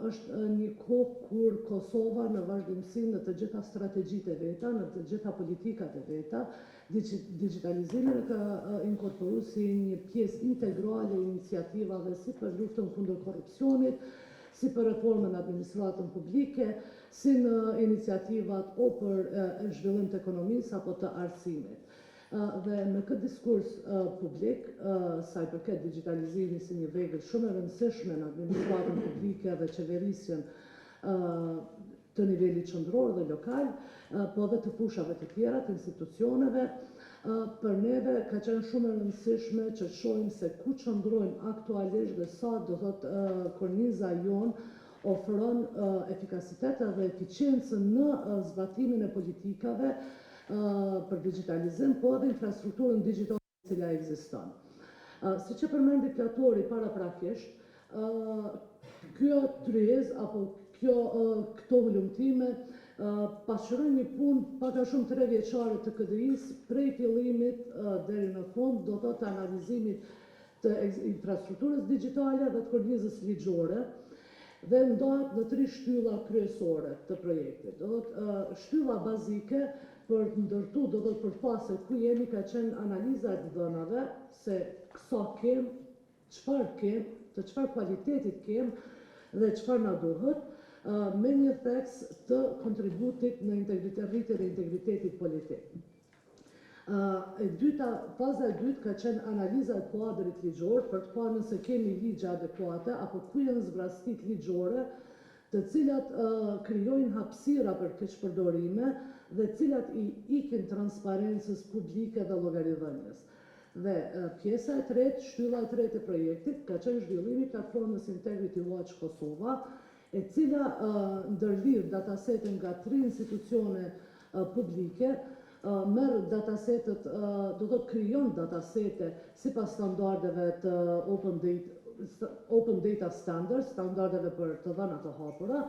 Është një kohë kur Kosova në vazhdimësi në të gjitha strategjitë e veta, në të gjitha politikat e veta, digjitalizimin e ka inkorporu si një pjesë integrale e iniciativave si për luftën kundër korrupsionit, si për reformën në administratën publike, si në iniciativat o për zhvillim të ekonomisë apo të arsimit. Dhe në këtë diskurs publik, sa i përket digjitalizimit si një vegël shumë e rëndësishme në administratën publike dhe qeverisjen të nivelit qendror dhe lokal, po edhe të fushave të tjera, të institucioneve, për neve ka qenë shumë e rëndësishme që të shohim se ku qëndrojmë aktualisht dhe sa do thotë korniza jonë ofron efikasitet dhe eficiencë në zbatimin e politikave për digjitalizim, po edhe infrastrukturën digjitale e cila ekziston. Siç e përmendi Platori paraprakisht, kjo tryezë apo kjo këto hulumtime pasqyrojnë një punë pak a shumë 3 vjeçare të KDI-s prej fillimit deri në fund, do thotë të analizimit të infrastrukturës digjitale dhe të kornizës ligjore dhe ndahet në tri shtylla kryesore të projektit. Do thotë shtylla bazike për të ndërtu, do thotë për të pa se ku jemi ka qenë analiza e të dhënave, se sa kem, çfarë kem, të çfarë kualitetit kem dhe çfarë na duhet, me një theks të kontributit në integritet, rritjen e integritetit politik. E dyta, faza e dytë ka qenë analiza e kuadrit ligjor për të parë nëse kemi ligje adekuate apo ku janë zbrazëtitë ligjore të cilat krijojnë hapësira për keqpërdorime dhe cilat i ikin transparencës publike dhe llogaridhënies. Dhe pjesa e tretë, shtylla e tretë e projektit ka qenë zhvillimi i platformës Integrity Watch Kosova, e cila ndërlidh datasete nga tri institucione publike, merr datasetet, do të krijon datasete sipas standardeve të Open Data Standards, standardeve për të dhëna të hapura,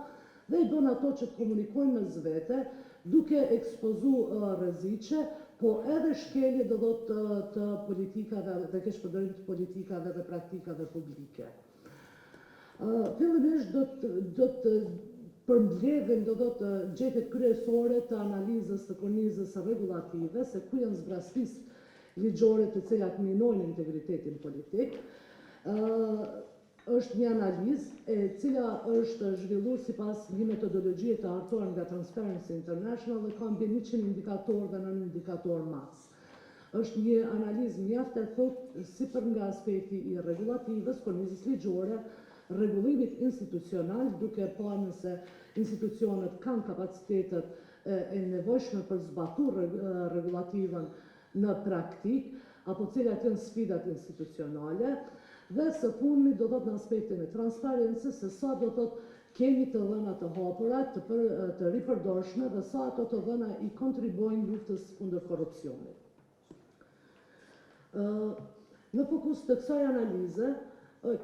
dhe i bën ato që të komunikojnë mes vete, duke ekspozu rreziqe, po edhe shkelje do të, të politikave dhe keqpërdorim të politikave dhe praktikave publike. Fillimisht do të përmbledhim do të gjetjet kryesore të analizës të kornizës rregullative, se ku janë zbrazëtitë ligjore të cilat minojnë integritetin politik. Është një analizë e cila është zhvilluar sipas një metodologjie të hartuar nga Transparency International dhe ka mbi 100 indikator dhe nën indikator mas. Është një analizë mjaft e thellë si për nga aspekti i rregullativës, kornizës ligjore, rregullimit institucional, duke parë nëse institucionet kanë kapacitetet e nevojshme për zbatuar rregullativën në praktik, apo cilat janë sfidat institucionale, dhe së fundmi do thot në aspektin e transparencës, se sa do thot kemi të dhëna të hapura, të ripërdorshme dhe sa ato të dhëna i kontribuojnë luftës kundër korrupsionit. Në fokus të kësaj analize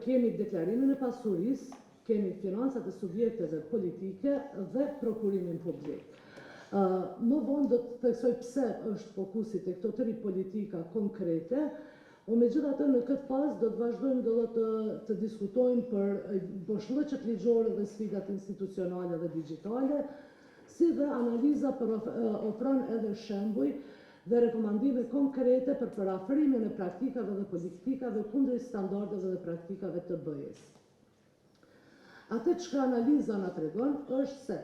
kemi deklarimin e pasurisë, kemi financat e subjekteve politike dhe prokurimin publik. Më vonë do të theksoj pse është fokusi te këto tri politika konkrete, po megjithatë në këtë fazë do të vazhdojmë do të diskutojmë për boshllëqet ligjore dhe sfidat institucionale dhe digjitale, si dhe analiza për ofron edhe shembuj dhe rekomandime konkrete për përafrimin e praktikave dhe politikave kundrejt standardeve dhe praktikave të BE-së. Atë që analiza na tregon është se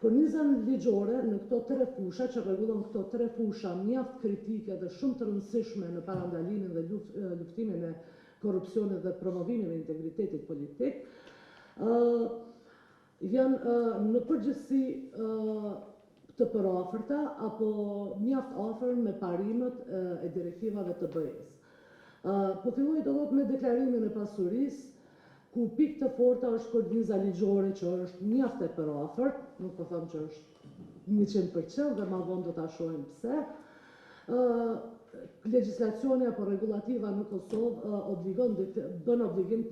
korniza ligjore në këto tre fusha, që rregullon këto tre fusha mjaft kritike dhe shumë të rëndësishme në parandalimin dhe luftimin e korrupsionit dhe promovimin e integritetit politik, janë në përgjithësi të përafërta apo mjaft afër me parimet e direktivave të BE-së. Po filloj do thot me deklarimin e pasurisë, ku pikë të forta është korniza ligjore që është mjaft e përafërt, nuk po them që është 100% dhe ma vonë do ta shohim pse. Legjislacioni apo rregullativa në Kosovë obligon bën obligim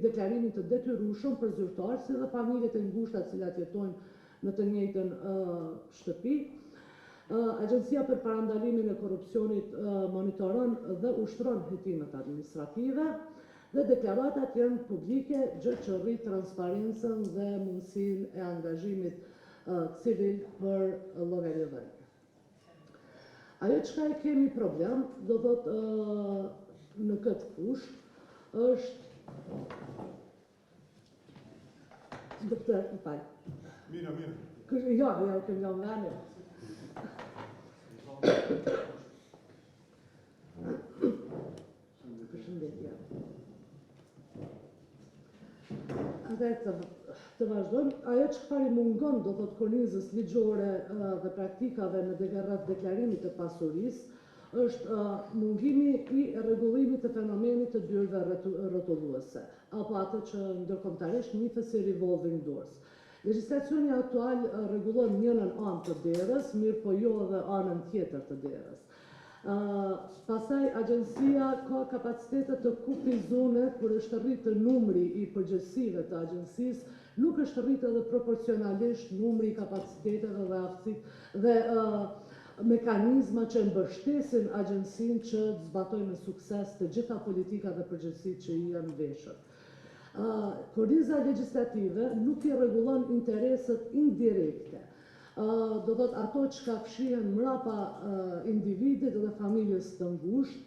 deklarimin të detyrueshëm për zyrtarë si dhe familjet e ngushta të cilat jetojnë në të njëjtën shtëpi. Agjencia për parandalimin e korrupsionit monitoron dhe ushtron hetimet administrative. Dhe deklaratat janë publike, gjë që rrit transparencën dhe mundësinë e angazhimit civil për llogaridhënie. Ajo çka e kemi problem, do thotë në këtë fushë, është Doktor, më fal. Mirë, mirë. Jo, jo, kemi lënë vendin. Përshëndetje. Atëherë të, të vazhdojmë. Ajo çfarë i mungon, do thotë kornizës ligjore dhe praktikave në rreth deklarimit të pasurisë, është mungimi i rregullimit të fenomenit të dyerve rrotulluese, apo atë që ndërkombëtarisht njihet si revolving doors. Legjislacioni aktual rregullon njërën anë të derës, mirë po jo edhe anën tjetër të derës. Pastaj agjencia ka kapacitete të kufizume kur është rritë numri i përgjegjësive të agjencisë, nuk është rritë edhe proporcionalisht numri i kapaciteteve dhe aftësitë dhe mekanizma që mbështesin agjencinë që të zbatojë me sukses të gjitha politikat dhe përgjegjësitë që i janë veshur. Korniza legjislative nuk i rregullon intereset indirekte, do thot ato çka fshihen mrapa individit dhe familjes të ngushtë,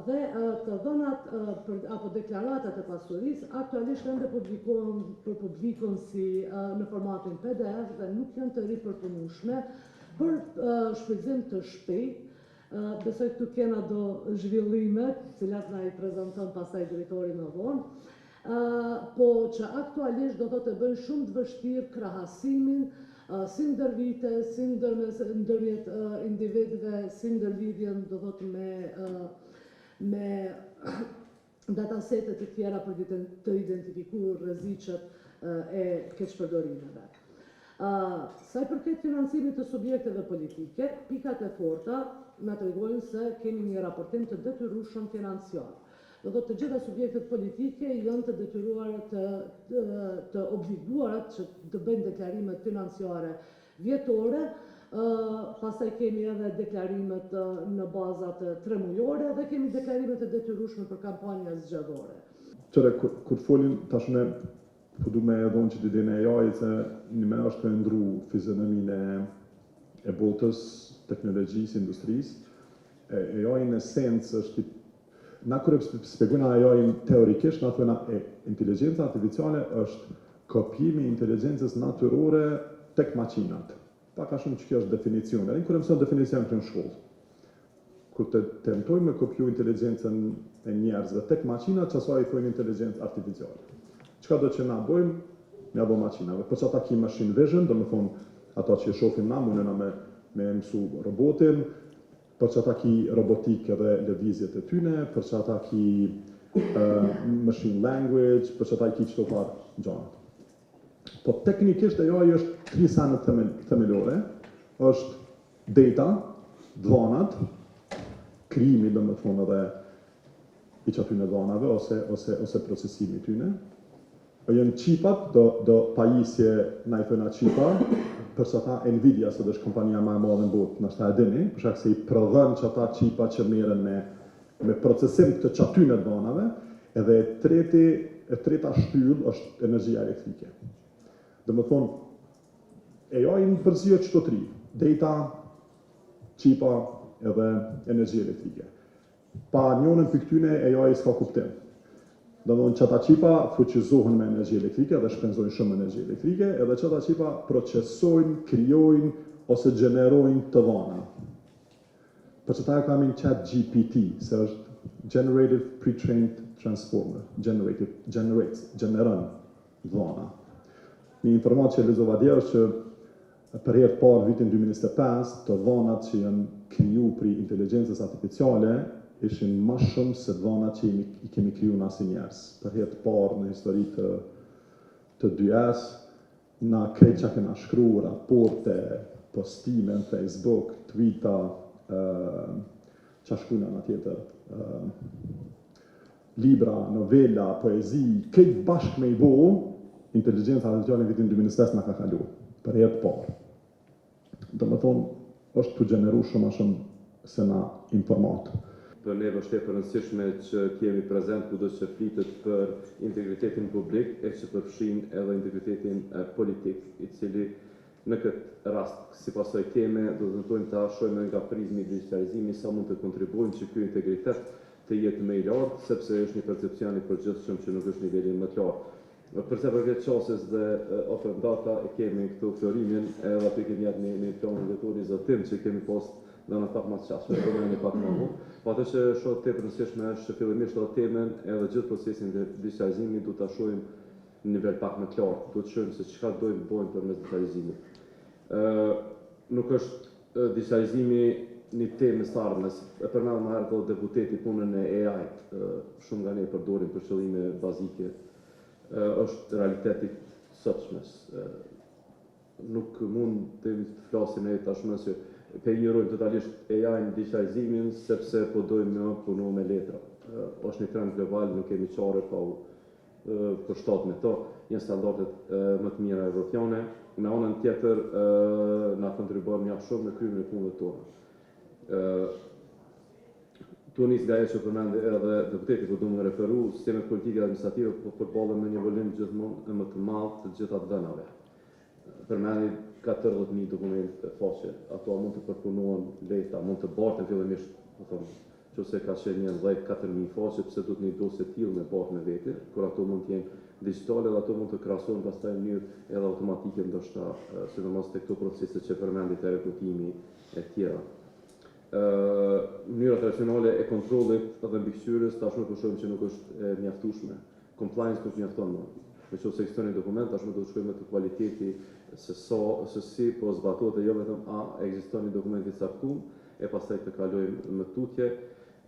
dhe të dhënat për, apo deklaratat e pasurisë aktualisht ende publikohen për publikun si në formatin PDF dhe nuk janë të ripërpunueshme për shfrytëzim të shpejtë. Besoj këtu kena do zhvillime, cilat na i prezanton pastaj drejtori më vonë. Po që aktualisht do thotë e bëjnë shumë të vështirë krahasimin si ndër vite, si ndër ndërmjet individëve, si ndërlidhjen do thotë me me datasetet të tjera për të identifikuar rreziqet e keqpërdorimeve. Sa i përket financimit të subjekteve politike, pikat e forta na tregojnë se kemi një raportim të detyrueshëm financiar. Do thotë të gjitha subjektet politike janë të detyruara të, të, të obliguara që të bëjnë deklarimet financiare vjetore, pastaj kemi edhe deklarimet në bazat tremujore dhe kemi deklarimet e detyrueshme për kampanja zgjedhore. Qëre, kur, kur folim, tash ne po du me e dhonë që të idenë e AI se një me është të ndru fizionominë e, e botës, teknologjisë, industrisë. E, AI në esencë është i Na kur e shpjegojna AI teorikisht, na thojna e inteligjenca artificiale është kopjimi i inteligjencës natyrore tek makinat. Pak a shumë që kjo është definicioni. Edhe kur e mëson definicion këtu në shkollë. Kur të tentojmë me kopju inteligjencën e njerëzve tek makinat, qasaj i thojnë inteligjencë artificiale. Çka do që na bëjmë, me ja bo makinave. Për që ata ki machine vision, do me thonë, ato që e shohim na, mundena me, me mësu robotin, për që ata ki robotik edhe lëvizjet e tyne, për që ata ki uh, machine language, për që ata i ki qëto farë gjanat. Po teknikisht AI është tri senet themel, themelore, është data, dhanat, krijimi do me thonë edhe i që atyne dhanave ose, ose, ose procesimi i tyne. Po janë qipat, do, do pajisje, na i thojna qipa, për që ata Nvidia, sot është kompania më e madhe në botë, nështë e dini, për shkak se i prodhon që ata qipa që merren me, me procesim të qatyne dhanave, edhe e treti, e treta shtyllë është energjia elektrike. Do me thonë, AI në përzihet qëto tri, data, qipa edhe energji elektrike. Pa njënën për këtyne AI s'ka kuptim. Do të thonë që ata qipa fuqizohen me energji elektrike dhe shpenzojnë shumë energji elektrike, edhe që ata qipa procesojnë, krijojnë ose gjenerojnë të dhana. Për që ta e kamin chat GPT, se është Generative Pre-trained Transformer, generative, generates, gjeneron dhana. Një informatë që e lexova dje është që për herë të parë vitin 2025, të dhanat që janë kriju për inteligjencës artificiale ishin më shumë se dhanat që i kemi kriju na si njerëz. Për herë të parë në histori të të 2S, na krejt që kena shkru, raporte, postime në Facebook, tweeta, uh, që shkru në tjetër, uh, libra, novela, poezi, krejt bashkë me i bo, inteligjenca artificiale në vitin 2025 na ka kalu, për herë të parë. Do me thonë, është të gjeneru shumë a shumë se na informat. Për neve është tepër e rëndësishme që të jemi prezent kudo që flitet për integritetin publik e që përfshin edhe integritetin politik, i cili në këtë rast, sipas kësaj teme, do të tentojmë ta shohim edhe nga prizmi i digjitalizimit sa mund të kontribuojmë që ky integritet të jetë më i lartë, sepse është një percepcion i përgjithshëm që nuk është niveli më të lartë. Për sa i përket qasjes dhe open data e kemi këtu Florimin edhe aty kemi jep një një plan vjetor një zotim që kemi pas dhëna pak ma të qasshme, po merrni pak më vonë. Po atë që shoh tepër rëndësishme është që fillimisht edhe temën edhe gjithë procesin e digjitalizimit duhet ta shohim në nivel pak më të lartë, duhet të shohim se çka dojmë të bojmë përmes digjitalizimit. Ë nuk është Digjitalizimi një temë e së ardhmes. E përmend më herët edhe deputeti punën e AI-t, shumë nga ne e përdorim për qëllime bazike. Është realitet i të sotshmes. Nuk mund të flasim ne tashmë se pe injorojmë totalisht AI-n, digjitalizimin, sepse po dojmë me punu me letra. Është një trend global, nuk kemi çare pa u përshtat me to, janë standardet më të mira evropiane, në anën tjetër na kontribuon mjaft shumë në kryerjen e punëve tona. Tu nis nga ajo që përmendi edhe deputeti, po du me referu, sistemet politike dhe administrative po përballen me një volum gjithmonë e më të madh të gjitha të dhënave. Përmendi 40.000 dokumente faqe, ato a mund të përpunohen lehtë, a mund të barten fillimisht, po them, qofse ka qenë një 10 4000 faqe, pse duhet një dosje të tillë me bart me vete, kur ato mund të jenë digjitale dhe ato mund të krahasohen pastaj në mënyrë edhe automatike ndoshta, sidomos te këto procese që përmendi te rekrutimi e tjera. Mënyra tradicionale e kontrollit dhe mbikëqyrjes tashmë po shohim që nuk është e mjaftueshme. Compliance nuk mjafton më. Në qoftë se ekziston një dokument, tashmë do të shkojmë te kualiteti se sa, se si po zbatohet e jo vetëm a ekziston një dokument i caktuar, e pastaj të kalojmë më tutje.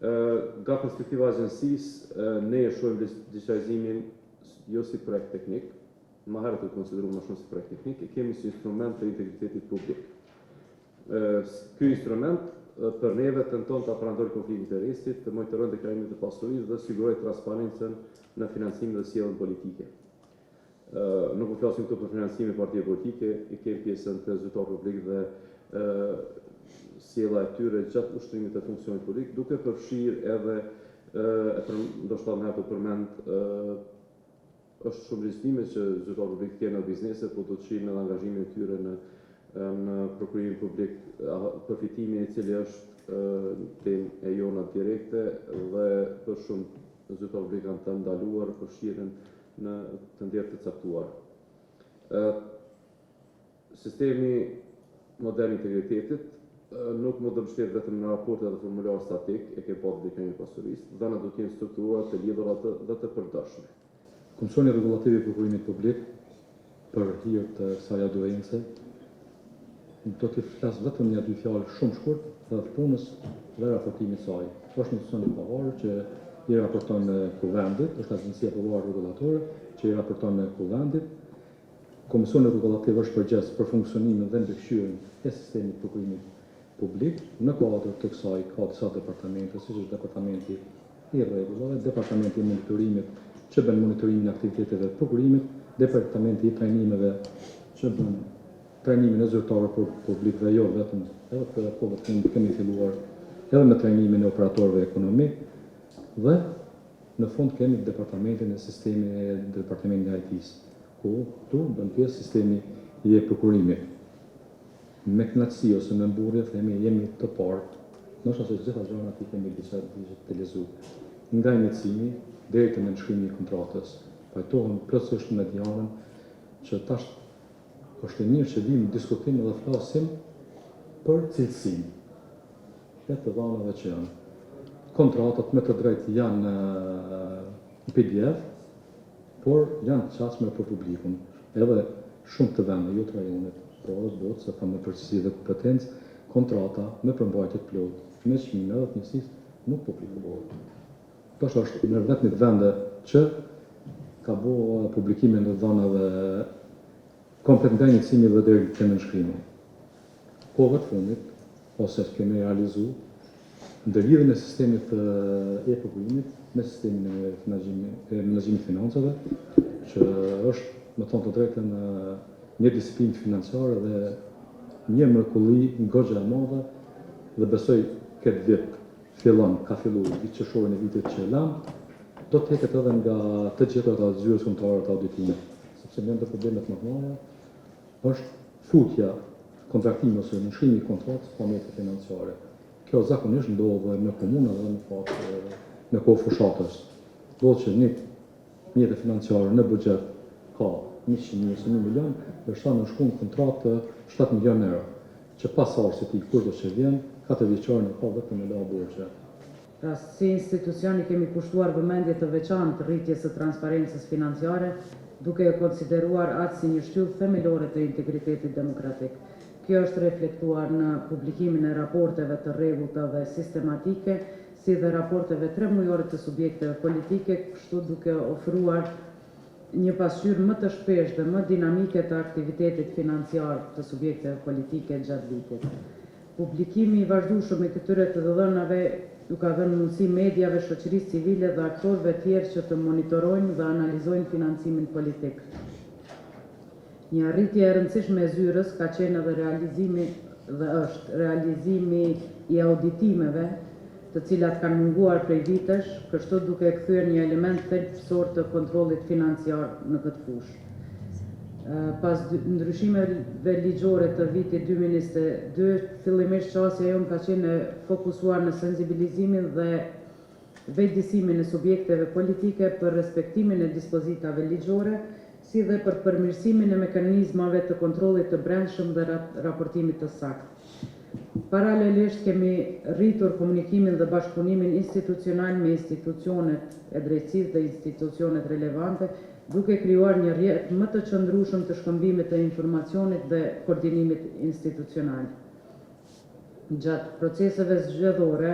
Nga perspektiva e agjencisë, ne e shohim digjitalizimin jo si projekt teknik, më herët u konsiderua më shumë si projekt teknik, e kemi si instrument të integritetit publik. Ky instrument për neve tenton ta parandalë konfliktin e interesit, të monitorojë deklarimet e pasurisë dhe sigurojë transparencën në financimin dhe sjelljen politike. Nuk po flasim këtu për financimin e partive politike, i kemi pjesën të zyrtarëve publik dhe sjellja e tyre gjatë ushtrimit të funksionit publik, duke përfshirë edhe e për, ndoshta më herët u përmend Është shumë legjitime që zyrtarët publik të kenë edhe biznese, po do të shohim edhe angazhimin e tyre në në prokurimin publik, përfitimin i cili është temë e jona direkte dhe për shumë zyrtarë publik janë të ndaluar përfshirjen në tenderë të caktuar. Sistemi modern i integritetit nuk mund të mbështetet vetëm në raporte dhe formularë statik, e ke pa të deklarimin e pasurisë, të dhënat duhet të jenë strukturuara, të lidhura dhe të përdorshme. Komisioni Rregullativ i Prokurimit Publik, për hir të kësaj audience, do t'i flas vetëm nja dy fjalë shumë shkurt rreth punës dhe raportimit të saj. Është një institucion i pavarur që i raporton Kuvendit, është agjencia e pavarur rregullatore që i raporton Kuvendit Komisioni Rregullativ është përgjegjës për funksionimin dhe mbikëqyrjen e sistemit të prokurimit publik. Në kuadër të kësaj ka disa departamente, siç është departamenti i rregullave, departamenti i monitorimit që bën monitorimin e aktiviteteve të prokurimit, departamenti i trajnimeve që bën trajnimin e zyrtarëve publik dhe jo vetëm, edhe për kohëve të fundit kemi filluar edhe me trajnimin e operatorëve ekonomikë dhe në fund kemi departamentin e sistemin e departamentin e IT-së. Ku këtu bën pjesë sistemi i e-prokurimit. Me kënaqësi ose me mburrje themi jemi të parët, ndoshta se të gjitha gjanat i kemi digjitalizu. Nga inicimi deri te nënshkrimi i kontratës. Pajtohem plotësisht me Dianën që tash është e mirë që vijmë në diskutim dhe flasim për cilësinë e të dhanave që janë. Kontratat me të drejtë janë në PDF, por janë të qasshme për publikun, edhe shumë të vende, jo të rajonit, po edhe të botës, e them me përgjegjësi dhe kompetencë, kontrata me përmbajtje të plotë, me çmime edhe të njësisë, nuk publikohet. Ndoshta është ndër vetmit vende që ka bo publikimin e dhanave komplet nga inicimi dhe deri te nënshkrimi. Kohëve të fundit, ose kemi realizu ndërlidhjen e sistemit të e-prokurimit me sistemin e menaxhimit të financave, që është, me thonë të drejtën, një disiplinë financiare dhe një mrekulli goxha e madhe dhe besoj këtë vit. fillon, ka fillu vit qershorin e vitit që lamë, do të heket edhe nga të gjeturat e Zyrës Kombëtare të Auditimit, sepse një ndër problemet më të mëdha është futja, kontraktimi ose nënshkrimi i kontratës pa mjete financiare. Kjo zakonisht ndodh në komuna dhe në fakt në kohë fushatës. Ndodh që një mjete financiare në buxhet ka 100.000 ose 1 milion, ndërsa nënshkruan kontratë të 7 milion euro, që pasardhësi i tij kushdo që vjen, katër vjeçarin e ka vetëm me la borxhe. Pra, si institucion i kemi kushtuar vëmendje të veçantë rritjes së transparencës financiare, duke e konsideruar atë si një shtyllë themelore të integritetit demokratik. Kjo është reflektuar në publikimin e raporteve të rregullta dhe sistematike, si dhe raporteve tremujore të subjekteve politike, kështu duke ofruar një pasqyrë më të shpeshtë dhe më dinamike të aktivitetit financiar të subjekteve politike gjatë vitit. Publikimi i vazhdueshëm i këtyre të dhënave u ka dhënë mundësi mediave, shoqërisë civile dhe aktorëve tjerë që të monitorojnë dhe analizojnë financimin politik. Një arritje e rëndësishme e zyrës ka qenë edhe realizimi dhe është realizimi i auditimeve, të cilat kanë munguar prej vitesh, kështu duke e kthyer një element thelbësor të kontrollit financiar në këtë fushë. Pas ndryshimeve ligjore të vitit 2022, fillimisht qasja jonë ka qenë e fokusuar në sensibilizimin dhe vetëdijesimin e subjekteve politike për respektimin e dispozitave ligjore, si dhe për përmirësimin e mekanizmave të kontrollit të brendshëm dhe raportimit të saktë. Paralelisht kemi rritur komunikimin dhe bashkëpunimin institucional me institucionet e drejtësisë dhe institucionet relevante, duke krijuar një rrjet më të qëndrueshëm të shkëmbimit të informacionit dhe koordinimit institucional. Gjatë proceseve zgjedhore,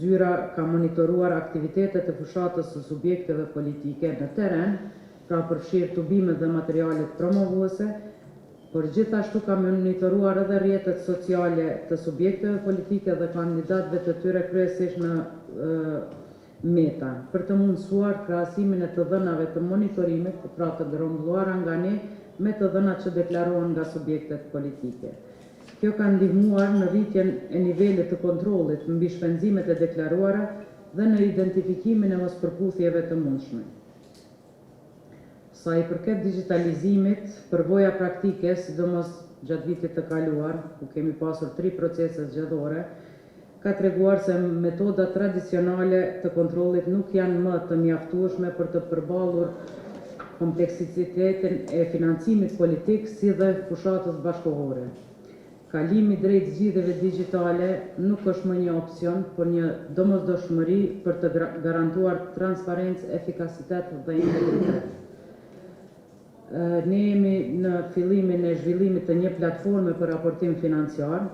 zyra ka monitoruar aktivitetet e fushatës së subjekteve politike në terren, pra përfshirë tubimet dhe materialet promovuese, por gjithashtu ka monitoruar edhe rrjetet sociale të subjekteve politike dhe kandidatëve të tyre kryesisht në Meta, për të mundësuar krahasimin e të dhënave të monitorimit, pra të grumbulluara nga ne, me të dhënat që deklarohen nga subjektet politike. Kjo ka ndihmuar në rritjen e nivelit të kontrollit mbi shpenzimet e deklaruara dhe në identifikimin e mospërputhjeve të mundshme. Sa i përket digjitalizimit, përvoja praktike, sidomos gjatë vitit të kaluar, ku kemi pasur tri procese zgjedhore, ka treguar se metodat tradicionale të kontrollit nuk janë më të mjaftueshme për të përballur kompleksitetin e financimit politik si dhe fushatës bashkëkohore. Kalimi drejt zgjidhjeve digjitale nuk është më një opsion, por një domosdoshmëri për të garantuar transparencë, efikasitet dhe integritet. Ne jemi në fillimin e zhvillimit të një platforme për raportim financiar,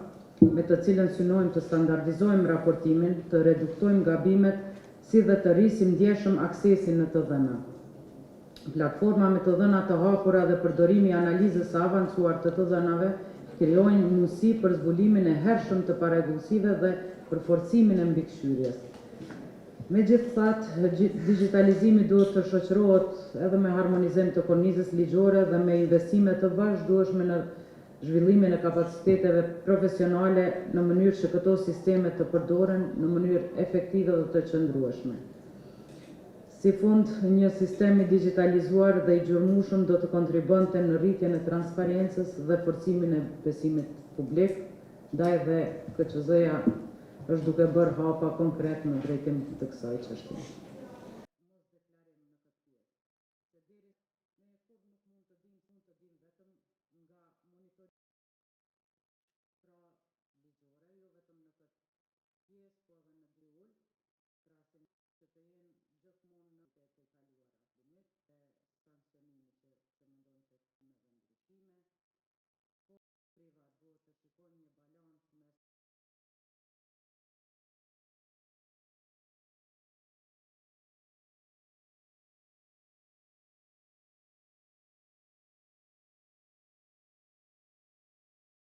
me të cilën synojmë të standardizojmë raportimin, të reduktojmë gabimet, si dhe të rrisim ndjeshëm aksesin në të dhëna. Platforma me të dhëna të hapura dhe përdorimi i analizës së avancuar të të dhënave krijojnë mundësi për zbulimin e hershëm të parregullsive dhe përforcimin e mbikëqyrjes. Megjithatë, digjitalizimi duhet të shoqërohet edhe me harmonizim të kornizës ligjore dhe me investime të vazhdueshme në zhvillimin e kapaciteteve profesionale në mënyrë që këto sisteme të përdoren në mënyrë efektive dhe të qëndrueshme. Si fund, një sistem i digjitalizuar dhe i gjurmueshëm do të kontribuonte në rritjen e transparencës dhe forcimin e besimit publik, ndaj dhe KQZ-ja është duke bërë hapa konkret në drejtim të kësaj çështje.